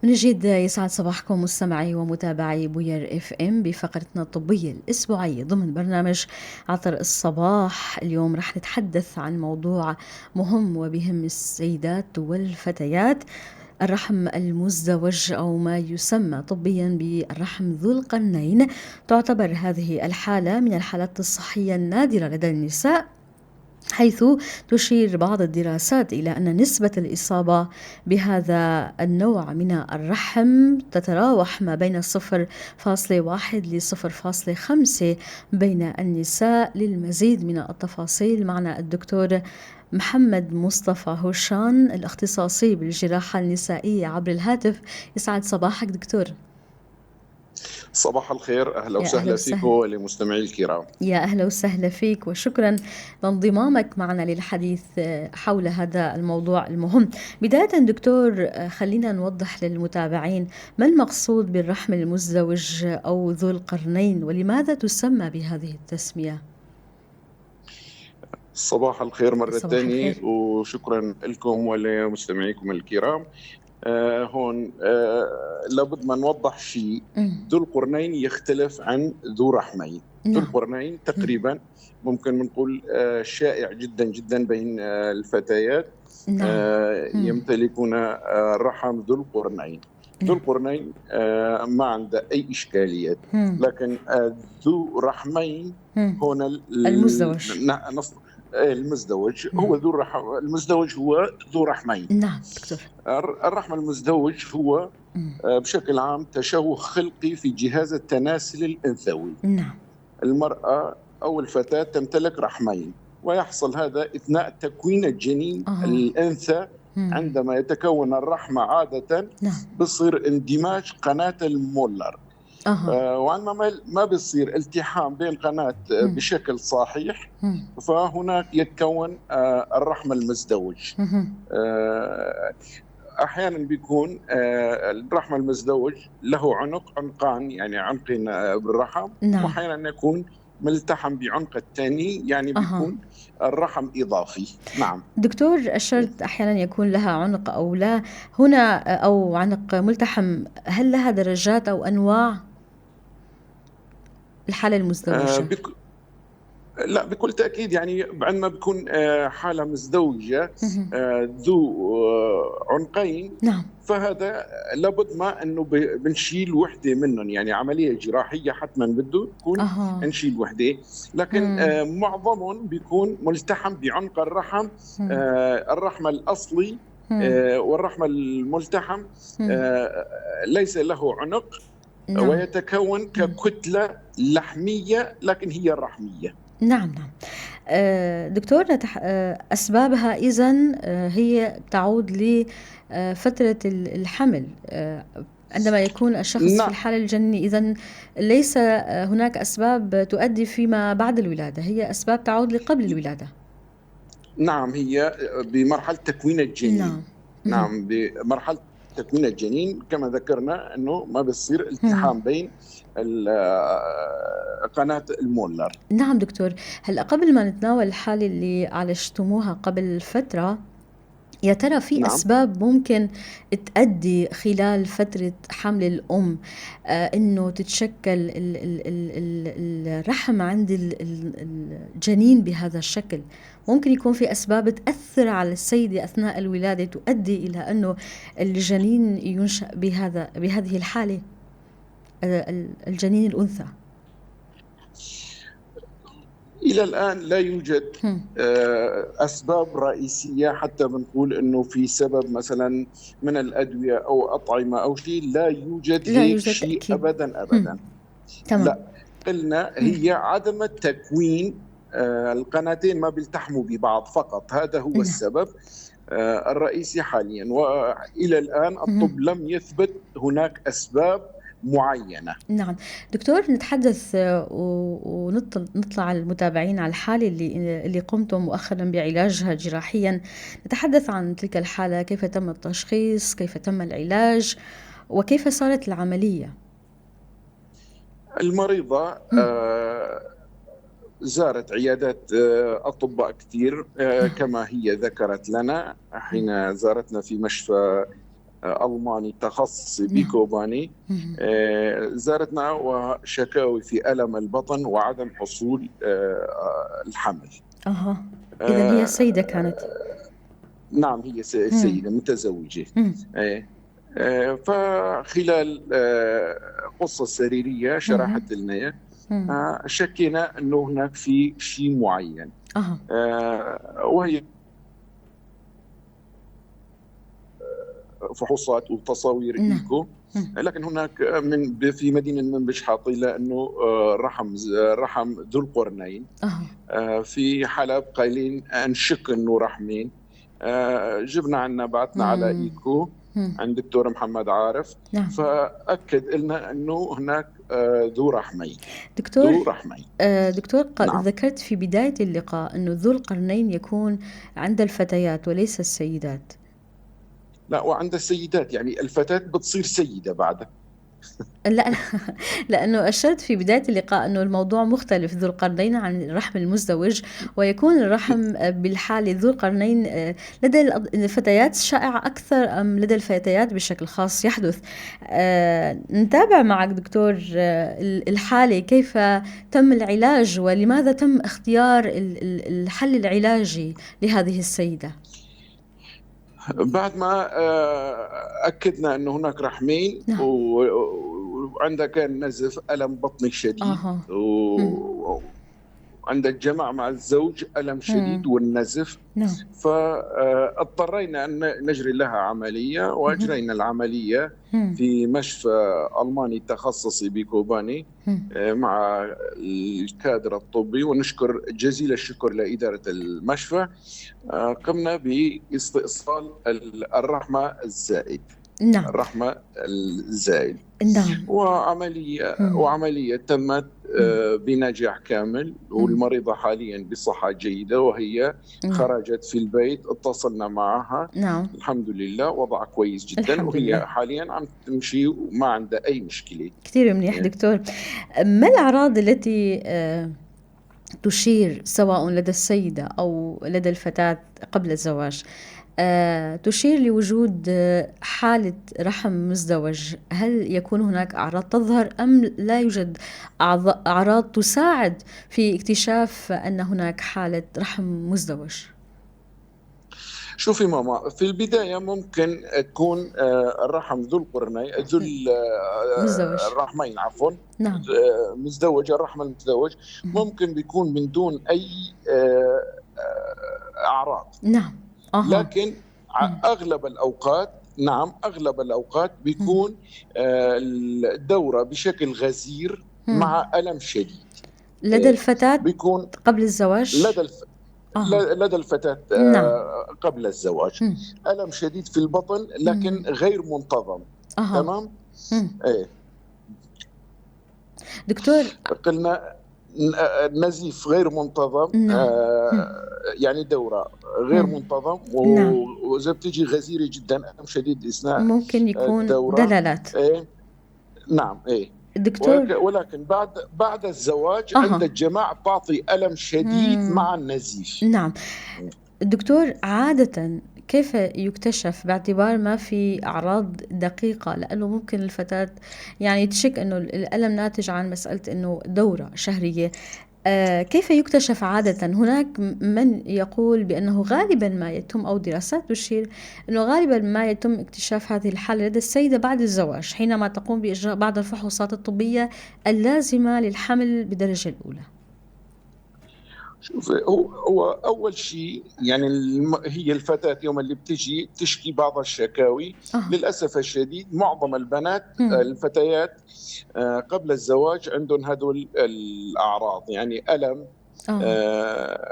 من جديد يسعد صباحكم مستمعي ومتابعي بوير اف ام بفقرتنا الطبية الاسبوعية ضمن برنامج عطر الصباح. اليوم رح نتحدث عن موضوع مهم وبهم السيدات والفتيات، الرحم المزدوج أو ما يسمى طبيا بالرحم ذو القرنين. تعتبر هذه الحالة من الحالات الصحية النادرة لدى النساء، حيث تشير بعض الدراسات إلى أن نسبة الإصابة بهذا النوع من الرحم تتراوح ما بين 0.1 ل 0.5 بين النساء. للمزيد من التفاصيل معنا الدكتور محمد مصطفى هوشان الاختصاصي بالجراحة النسائية عبر الهاتف. يسعد صباحك دكتور. صباح الخير، أهلا يا أهلا وسهلا وسهلا. فيكم ولمستمعي الكرام. يا أهلا وسهلا فيك، وشكرا لانضمامك معنا للحديث حول هذا الموضوع المهم. بداية دكتور، خلينا نوضح للمتابعين ما المقصود بالرحم المزدوج أو ذو القرنين، ولماذا تسمى بهذه التسمية؟ صباح الخير مرة صباح ثانية، الخير. وشكرا لكم ولمستمعيكم الكرام. هون لابد ما نوضح شيء. ذو القرنين يختلف عن ذو رحمين. ذو القرنين تقريبا ممكن نقول شائع جدا جدا بين الفتيات. يمتلكون رحم ذو القرنين. ذو القرنين ما عنده أي إشكاليات. لكن ذو رحمين هون المزدوج. المزدوج هو ذو رحم، المزدوج هو ذو رحمين. نعم دكتور. الرحم المزدوج هو بشكل عام تشوه خلقي في جهاز التناسل الأنثوي. المرأة أو الفتاة تمتلك رحمين، ويحصل هذا أثناء تكوين الجنين الأنثى. عندما يتكون الرحم عادة بصير اندماج قناة المولر. وعندما ما بيصير التحام بين قناة بشكل صحيح، فهناك يتكون الرحم المزدوج. أحيانا بيكون الرحم المزدوج له عنق، عنقان، يعني عنقين بالرحم. وأحيانا يكون ملتحم بعنق الثاني، يعني بيكون الرحم إضافي. نعم. دكتور، أشرت أحيانا يكون لها عنق أو لا، هنا أو عنق ملتحم، هل لها درجات أو أنواع الحالة المزدوجة؟ لا، بكل تأكيد. عندما بيكون حالة مزدوجة، ذو عنقين، فهذا لابد ما أنه بنشيل وحدة منهم، يعني عملية جراحية حتما بده تكون نشيل وحدة. لكن معظمهم بيكون ملتحم بعنق الرحم، الرحم الأصلي، والرحم الملتحم، ليس له عنق، ويتكون ككتلة لحمية لكن هي الرحمية. نعم، نعم. دكتور، أسبابها إذن هي تعود ل فترة الحمل. عندما يكون الشخص في الحالة الجنينية، إذن ليس هناك أسباب تؤدي فيما بعد الولادة، هي أسباب تعود لقبل الولادة. نعم، هي بمرحلة تكوين الجنين. نعم، بمرحلة تكوين الجنين كما ذكرنا أنه ما بيصير التحام بين قناة المولر. نعم دكتور، هلأ قبل ما نتناول الحالة اللي عالجتموها قبل فترة، يا ترى في أسباب ممكن تؤدي خلال فترة حمل الأم إنه تتشكل الرحم عند الجنين بهذا الشكل؟ ممكن يكون في أسباب تأثر على السيدة أثناء الولادة تؤدي إلى أنه الجنين ينشأ بهذه الحالة، الجنين الأنثى؟ إلى الآن لا يوجد، أسباب رئيسية حتى بنقول إنه في سبب مثلا من الأدوية أو أطعمة أو شيء، لا يوجد لا هيك يوجد شيء تأكيد. أبدا، أبدا. تمام. لا، قلنا هي عدم التكوين، القناتين ما بيلتحموا ببعض فقط، هذا هو السبب الرئيسي حاليا. وإلى الآن الطب لم يثبت هناك أسباب معينة. نعم دكتور، نتحدث ونطلع المتابعين على الحالة اللي قمتم مؤخرا بعلاجها جراحيا. نتحدث عن تلك الحالة، كيف تم التشخيص، كيف تم العلاج، وكيف صارت العملية؟ المريضة، زارت عيادات أطباء كثير، كما هي ذكرت لنا حين زارتنا في مشفى ألماني تخصصي بكوباني. زارتنا وشكاوي في ألم البطن وعدم حصول الحمل. إذا هي السيدة كانت. نعم، هي سيدة متزوجة. فخلال قصة سريرية شرحت لنا، شكينا أنه هناك في شيء معين. وهي فحوصات وتصاوير إيكو. لكن هناك من في مدينة منبج حاطيلة أنه رحم ذو القرنين. في حلب قايلين نشك أنه رحمين. جبنا عنا بعثنا على إيكو عند دكتور محمد عارف. فأكد لنا أنه هناك ذو رحمين. دكتور، ذو رحمين. دكتور، نعم. ذكرت في بداية اللقاء أنه ذو القرنين يكون عند الفتيات وليس السيدات. لا، وعند السيدات، يعني الفتاة بتصير سيدة بعدها. لا، لأنه أشرت في بداية اللقاء أنه الموضوع مختلف، ذو القرنين عن الرحم المزدوج، ويكون الرحم بالحالة ذو القرنين لدى الفتيات شائع أكثر أم لدى الفتيات بشكل خاص يحدث؟ نتابع معك دكتور، الحالة، كيف تم العلاج ولماذا تم اختيار الحل العلاجي لهذه السيدة؟ بعد ما أكدنا أنه هناك رحمين. وعندها كان نزف ألم بطني شديد. وعندك جماع مع الزوج ألم شديد والنزف. فاضطرينا أن نجري لها عملية، وأجرينا العملية في مشفى ألماني تخصصي بكوباني، مع الكادر الطبي، ونشكر جزيل الشكر لإدارة المشفى. قمنا باستئصال الرحمة الزائد. الرحمة الزائد. وعملية تمت بنجاح كامل، والمريضة حاليا بصحة جيدة، وهي خرجت في البيت، اتصلنا معها. الحمد لله وضع كويس جدا، الحمد وهي لله. حاليا عم تمشي وما عندها أي مشكلة. كثير منيح. دكتور، ما الأعراض التي تشير سواء لدى السيدة أو لدى الفتاة قبل الزواج، تشير لوجود حالة رحم مزدوج؟ هل يكون هناك أعراض تظهر أم لا يوجد أعراض تساعد في اكتشاف أن هناك حالة رحم مزدوج؟ شوفي ماما، في البداية ممكن تكون الرحم ذو القرنين، ذو مزدوج. الرحمين عفوا. مزدوج، الرحم المزدوج ممكن بيكون من دون أي أعراض. لكن أغلب الأوقات، نعم، أغلب الأوقات بيكون، الدورة بشكل غزير مع ألم شديد. لدى الفتاة بيكون قبل الزواج؟ لدى الفتاة، قبل الزواج. ألم شديد في البطن لكن غير منتظم. تمام؟ دكتور، قلنا نزيف غير منتظم، يعني دورة غير منتظم، وإذا بتيجي غزيرة جدا، ألم شديد أثناء ممكن يكون الدورة. دلالات. نعم، إيه. دكتور. ولكن بعد الزواج عند الجماع تعطي ألم شديد مع النزيف. دكتور، عادة كيف يكتشف باعتبار ما في أعراض دقيقة؟ لأنه ممكن الفتاة تشك أنه الألم ناتج عن مسألة أنه دورة شهرية. كيف يكتشف عادة؟ هناك من يقول بأنه غالبا ما يتم، أو دراسات تشير أنه غالبا ما يتم اكتشاف هذه الحالة لدى السيدة بعد الزواج، حينما تقوم بإجراء بعض الفحوصات الطبية اللازمة للحمل بالدرجة الأولى. شوف، هو أول شيء هي الفتاة يوم اللي بتجي تشكي بعض الشكاوي. للأسف الشديد معظم البنات، الفتيات، قبل الزواج عندهم هدول الأعراض، يعني ألم،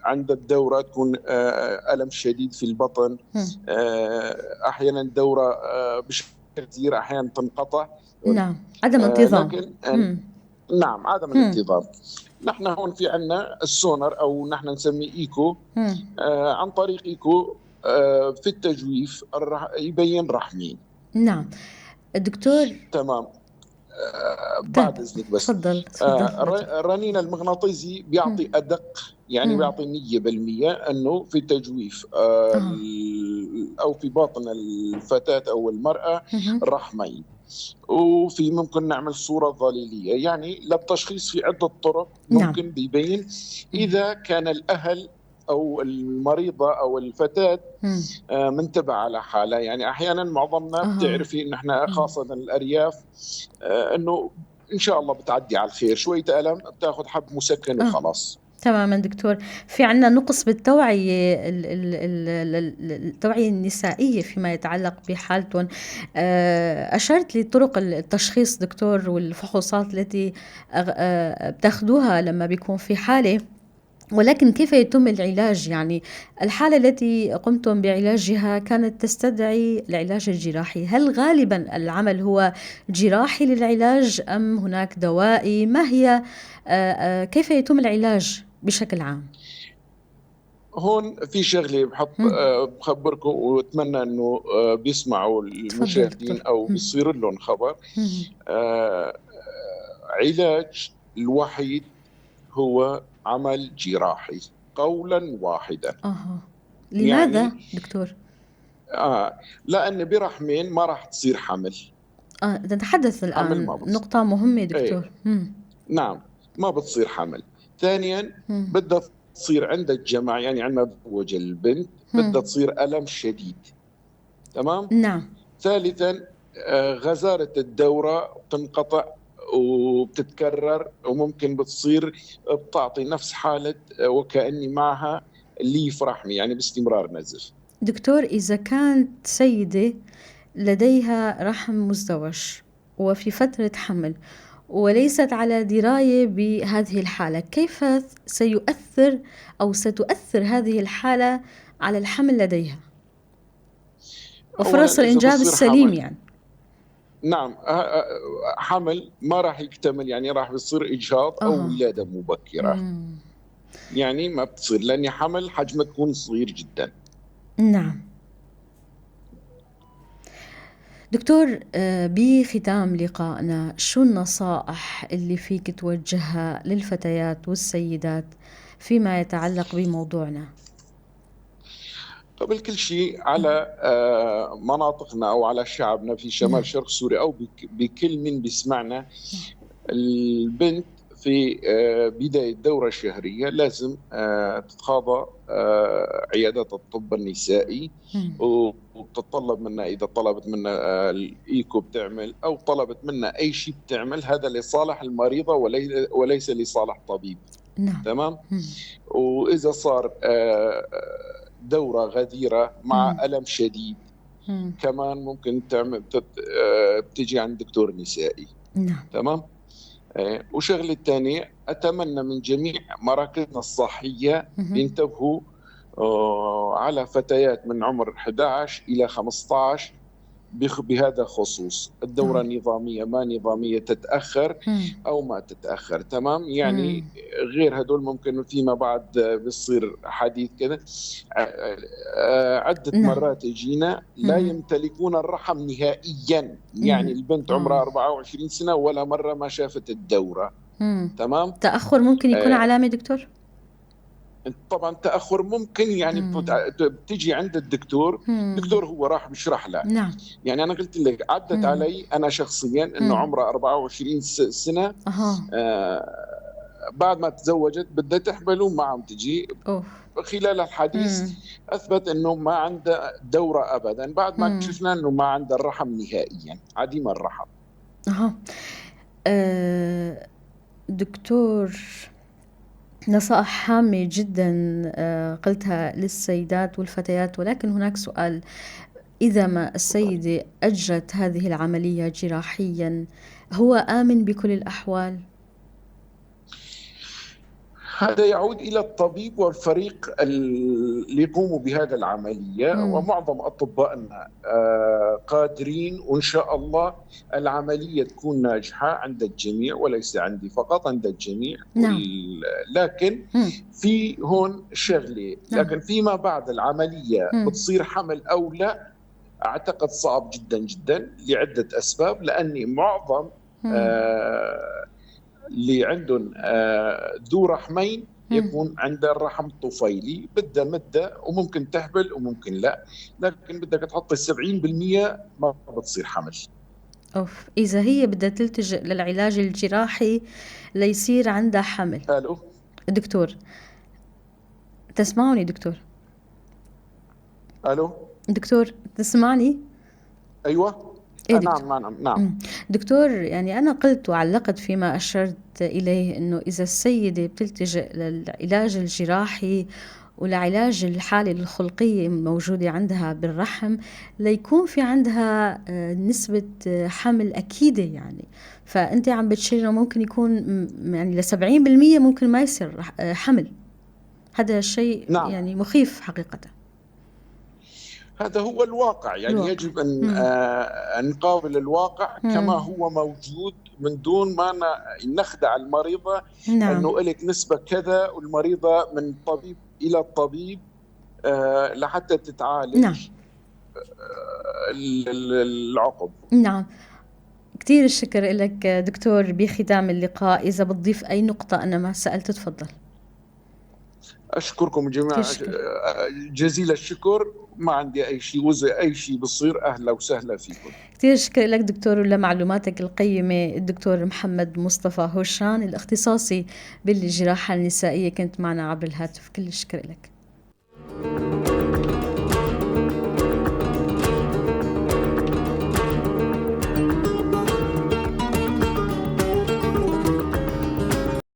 عند الدورة تكون، ألم شديد في البطن، أحيانا الدورة، بشكل كثير، أحيانا تنقطع. عدم انتظام. لكن، نعم، عدم الانتظام. نحن هون في عنا السونر أو نحن نسميه إيكو. عن طريق إيكو، في التجويف يبين رحمين. دكتور. تمام. بعد إذنك بس. تفضل. الرنين المغناطيسي بيعطي أدق يعني بيعطي 100% انه في تجويف او في باطن الفتاة او المرأة رحمين. وفي ممكن نعمل صورة ظليلية، يعني للتشخيص في عدة طرق ممكن بيبين إذا كان الأهل أو المريضة أو الفتاة منتبه على حالها. يعني أحيانا معظمنا بتعرفي إن إحنا خاصة الأرياف إنه إن شاء الله بتعدي على الخير، شوية ألم بتاخذ حب مسكن وخلاص. تماما دكتور، في عنا نقص بالتوعية التوعية النسائية فيما يتعلق بحالتهم. أشرت لطرق التشخيص دكتور والفحوصات التي بتاخدوها لما بيكون في حالة، ولكن كيف يتم العلاج؟ يعني الحالة التي قمتم بعلاجها كانت تستدعي العلاج الجراحي، هل غالبا العمل هو جراحي للعلاج أم هناك دوائي؟ ما هي كيف يتم العلاج بشكل عام؟ هون في شغله بحط بخبركم واتمنى انه بيسمعوا المشاهدين او بيصير لهم خبر. علاج الوحيد هو عمل جراحي قولا واحدا. لماذا يعني دكتور؟ لأن برحمين ما راح تصير حمل. نتحدث الآن نقطة مهمة دكتور. ايه. نعم، ما بتصير حمل. ثانيا بدها تصير عند الجماع، يعني عندما تزوج البنت بدها تصير ألم شديد. تمام؟ نعم. ثالثا غزارة الدورة بتنقطع وبتتكرر، وممكن بتصير بتعطي نفس حالة وكأني معها ليف رحمي، يعني باستمرار نزف. دكتور، إذا كانت سيدة لديها رحم مزدوج وفي فترة حمل وليست على دراية بهذه الحالة، كيف سيؤثر أو ستؤثر هذه الحالة على الحمل لديها وفرص الإنجاب السليم؟ يعني نعم، حمل ما راح يكتمل، يعني راح بيصير إجهاض أو ولادة مبكرة. يعني ما بتصير، لأن حمل حجمه تكون صغير جدا. نعم دكتور، بختام لقائنا شو النصائح اللي فيك توجهها للفتيات والسيدات فيما يتعلق بموضوعنا؟ قبل كل شيء على مناطقنا أو على شعبنا في شمال شرق سوريا أو بكل من بيسمعنا، البنت في بداية الدورة الشهرية لازم تتخاضى عيادات الطب النسائي، وبتطلب منا إذا طلبت منا الإيكو بتعمل أو طلبت منا أي شيء بتعمل، هذا لصالح المريضة وليس لصالح طبيب. نعم. تمام؟ وإذا صار دورة غزيرة مع ألم شديد كمان ممكن تعمل بتجي عند دكتور نسائي. نعم. تمام؟ وشغلة الثانية، أتمنى من جميع مراكزنا الصحية ينتبهوا على فتيات من عمر 11 إلى 15 بهذا الخصوص، الدورة النظامية ما نظامية، تتأخر أو ما تتأخر. تمام؟ يعني غير هدول ممكن فيما بعد بيصير حديث كذا. عدة مرات يجينا لا يمتلكون الرحم نهائيا، يعني البنت عمرها 24 سنة ولا مرة ما شافت الدورة. تمام؟ تأخر ممكن يكون علامة دكتور؟ طبعا تأخر ممكن، يعني بتجي عند الدكتور، الدكتور هو راح بيشرح لها. نعم. يعني أنا قلت لك عدت علي أنا شخصيا إنه عمرها 24 سنة، بعد ما تزوجت بدها تحمل وما عم تجي. خلال الحديث أثبت إنه ما عندها دورة أبدا، بعد ما اكتشفنا إنه ما عندها الرحم نهائيا، عديم الرحم. دكتور، نصائح هامة جدا قلتها للسيدات والفتيات، ولكن هناك سؤال: إذا ما السيدة أجرت هذه العملية جراحيا، هو آمن بكل الأحوال؟ هذا يعود إلى الطبيب والفريق اللي يقوموا بهذا العملية. ومعظم أطبائنا قادرين، وإن شاء الله العملية تكون ناجحة عند الجميع، وليس عندي فقط، عند الجميع. نعم. لكن في هون شغلة. نعم. لكن فيما بعد العملية بتصير حمل أو لا، أعتقد صعب جدا جدا لعدة أسباب، لأني معظم اللي عندهم ذو رحمين يكون عندها الرحم طفيلي، بدها مدة وممكن تحبل وممكن لا، لكن بدك تحطي 70% ما بتصير حمل. أوف، إذا هي بدها تلتجئ للعلاج الجراحي ليصير عندها حمل. ألو دكتور، تسمعني دكتور؟ ألو دكتور، تسمعني؟ أيوة. إيه نعم نعم نعم دكتور، يعني أنا قلت وعلقت فيما أشرت إليه أنه إذا السيدة بتلتجئ للعلاج الجراحي ولعلاج الحالة الخلقية الموجودة عندها بالرحم ليكون في عندها نسبة حمل أكيدة، يعني فأنت عم بتشير إنه ممكن يكون يعني ل70% ممكن ما يصير حمل. هذا الشيء نعم. يعني مخيف حقيقة. هذا هو الواقع، يعني الواقع. يجب أن نقابل الواقع كما هو موجود من دون ما نخدع المريضة. نعم. أنه إلك نسبة كذا، والمريضة من طبيب إلى الطبيب لحتى تتعالج. نعم. العقب. نعم، كثير الشكر لك دكتور. بختام اللقاء إذا بتضيف أي نقطة أنا ما سألت تفضل. أشكركم جميعا جزيل الشكر، ما عندي أي شيء، وإذا أي شيء بصير أهلا وسهلا فيكم. كثير شكرا لك دكتور لمعلوماتك القيمة. الدكتور محمد مصطفى هوشان الاختصاصي بالجراحة النسائية كنت معنا عبر الهاتف، كل الشكر لك.